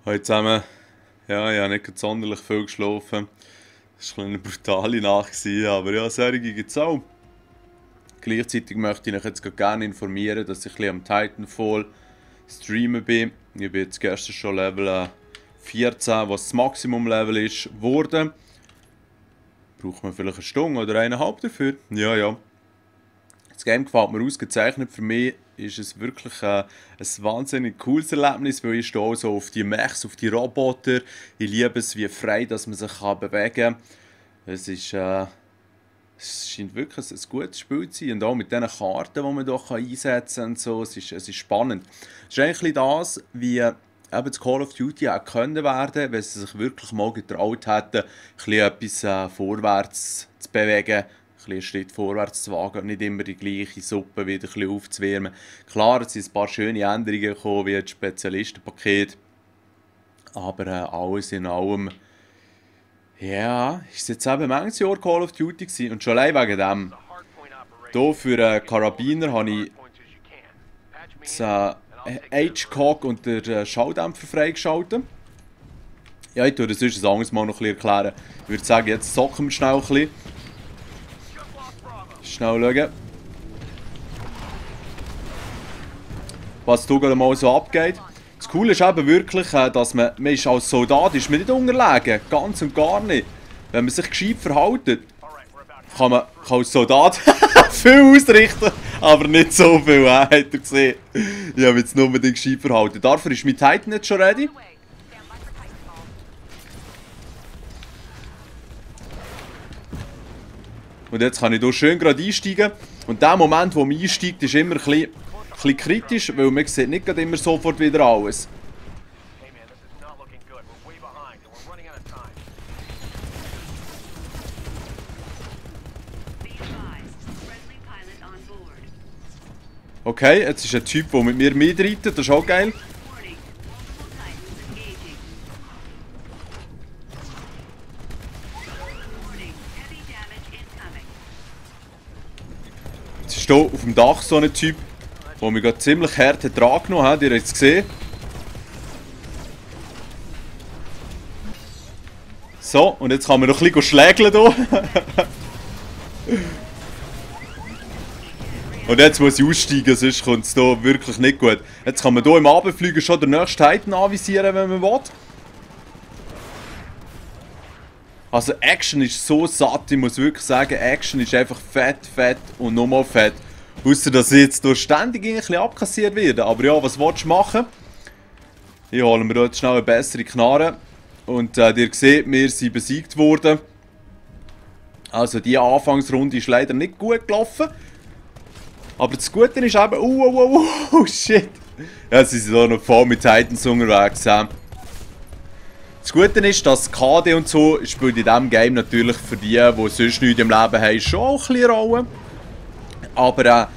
Hallo zusammen. Ja, ich habe nicht sonderlich viel geschlafen. Es war eine brutale Nacht, aber ja, solche gibt es auch. Gleichzeitig möchte ich euch jetzt gerne informieren, dass ich am Titanfall streamen bin. Ich bin jetzt gestern schon Level 14, was das Maximum-Level ist, geworden. Braucht man vielleicht eine Stunde oder eineinhalb dafür? Ja, ja. Das Game gefällt mir ausgezeichnet. Für mich ist es wirklich ein wahnsinnig cooles Erlebnis, weil ich stehe so auf die Mechs, auf die Roboter. Ich liebe es, wie frei dass man sich bewegen kann. Es ist, es scheint wirklich ein gutes Spiel zu sein. Und auch mit diesen Karten, die man hier einsetzen kann und so. Es ist spannend. Es ist eigentlich das, wie eben das Call of Duty auch können werden, wenn sie sich wirklich mal getraut hätten, etwas vorwärts zu bewegen, einen Schritt vorwärts zu wagen und nicht immer die gleiche Suppe wieder aufzuwärmen. Klar, es sind ein paar schöne Änderungen gekommen, wie das Spezialistenpaket, aber alles in allem, ja, ist es jetzt eben manches Jahr Call of Duty gewesen. Und schon allein wegen dem. Hier für Karabiner habe ich das H-Cock und den Schalldämpfer freigeschaltet. Ja, ich tue das sonst ein anderes Mal noch ein bisschen erklären. Ich würde sagen, jetzt zocken wir schnell ein bisschen. Schnell schauen, was hier gerade mal so abgeht. Das Coole ist eben wirklich, dass man ist als Soldat ist man nicht unterlegen. Ganz und gar nicht. Wenn man sich gescheit verhält, kann man als Soldat viel ausrichten, aber nicht so viel, habt ihr gesehen. Ich habe jetzt nur unbedingt gescheit verhalten. Dafür ist mein Titan jetzt schon ready. Und jetzt kann ich hier schön gerade einsteigen. Und der Moment, wo man einsteigt, ist immer ein bisschen kritisch, weil man sieht nicht immer sofort wieder alles. Okay, jetzt ist ein Typ, der mit mir mitreitet, das ist auch geil. Jetzt ist hier auf dem Dach so ein Typ, der mich gerade ziemlich hart dran genommen hat, ihr habt es gesehen. So, und jetzt kann man noch ein bisschen schlägeln hier. Und jetzt muss ich aussteigen, sonst kommt es hier wirklich nicht gut. Jetzt kann man hier im Abendflügen schon den nächsten Titan anvisieren, wenn man will. Also Action ist so satt, ich muss wirklich sagen, Action ist einfach fett, fett und nochmal fett. Ausser dass ich jetzt hier ständig ein bisschen abkassiert werde. Aber ja, was willst du machen? Ich hole mir jetzt schnell eine bessere Knarre. Und ihr seht, wir sind besiegt worden. Also die Anfangsrunde ist leider nicht gut gelaufen. Aber das Gute ist eben... shit. Ja, sie sind hier noch voll mit Titans unterwegs. Das Gute ist, dass KD und so spielt in diesem Game natürlich für die sonst nichts im Leben haben, schon auch ein bisschen Rolle. Aber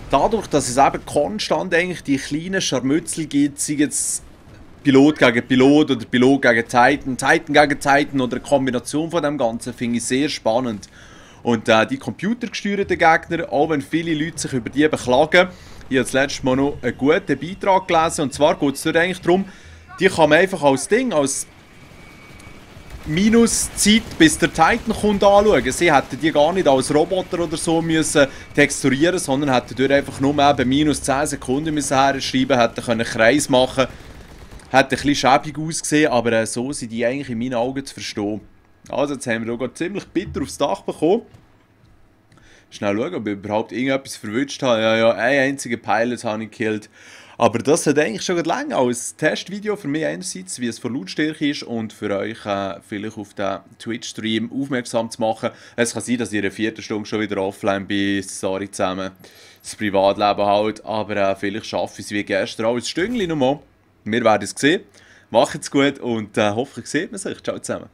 dadurch, dass es eben konstant eigentlich die kleinen Scharmützel gibt, sei jetzt Pilot gegen Pilot oder Pilot gegen Titan, Titan gegen Titan oder eine Kombination von dem Ganzen, finde ich sehr spannend. Und die computergesteuerten Gegner, auch wenn viele Leute sich über die beklagen, ich habe das letzte Mal noch einen guten Beitrag gelesen, und zwar geht es dort eigentlich darum, die kann man einfach als Ding, als Minuszeit, bis der Titan kommt, anschauen. Sie hätten die gar nicht als Roboter oder so müssen texturieren, sondern hätten dort einfach nur eben minus 10 Sekunden müssen herschreiben, hätten einen Kreis machen können. Hat ein bisschen schäbig ausgesehen, aber so sind die eigentlich in meinen Augen zu verstehen. Also jetzt haben wir hier ziemlich bitter aufs Dach bekommen. Schnell schauen, ob ich überhaupt irgendetwas verwünscht habe. Ja, ja, einen einzigen Pilot habe ich gekillt. Aber das hat eigentlich schon lange als Testvideo für mich einerseits, wie es von Lautstärke ist, und für euch vielleicht auf den Twitch-Stream aufmerksam zu machen. Es kann sein, dass ich in einer Viertelstunde schon wieder offline bin. Sorry zusammen. Das Privatleben halt. Aber vielleicht schaffe ich es wie gestern auch ein Stündchen nochmal. Wir werden es sehen. Macht's gut und hoffentlich sieht man sich. Ciao zusammen.